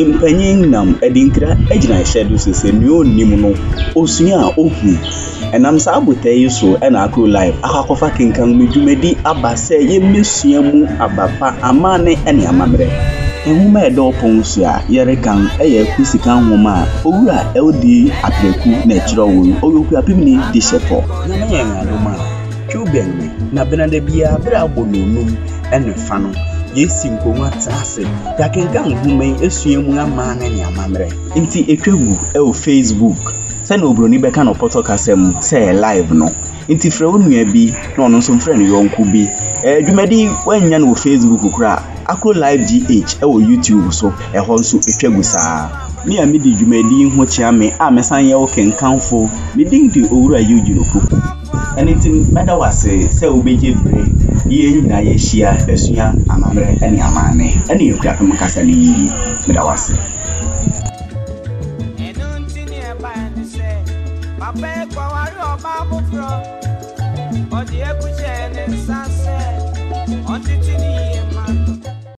Mpanyin nam adinkra gyina hyɛ do so sɛ nea onnim no, osua a ohu. Ɛnam saa botae yi so na Akro Live akɔ akɔfa kenkan mu dwumadi aba sɛ yemmesua mu aba pa, amanne ne amammerɛ. Nhoma a ɛda ɔpon so a yɛrekan yɛ Aku Sika Nhoma a Owura LD Apraku na ɛkyerɛwee. Ɔyɛ Okuapemni Dihyɛpɔ. Nyame yɛn adom a, twiw bɛn me na benada biara bere a abɔ nnɔnnum ne fa no, yɛasi nkongua tena ase, yɛakenkan nhoma yi asua mu amanne ne amammerɛ. Nti etwa gu wɔ Facebook sɛnea oburoni bɛka no pɔtɔ kasa mu sɛ live no. Nti frɛ wo nua bi na ɔno nso mfrɛ ne yɔnko bi. Ɛɛ dwumadi yi woannya no wɔ Facebook koraa a, Akro Live GH wɔ YouTube so, ɛhɔ nso etwa gu saa. Me a midi dwumadi yi ho kyea me a mesan yɛ wo kenkanfo. Me din de Owura Eugene Opoku. Ɛno nti mɛda wo ase sɛ wobegye bere ne yɛn nyinaa yɛahyia asua amammerɛ ne amanne ne Akuapem kasa no yiye. Meda wo ase. Ɛno nti nea ɛbae ne sɛ, papa yi kɔware ɔbaa foforɔ. Ɔde aku hyɛɛ ne nsa sɛ ɔntete ne yie.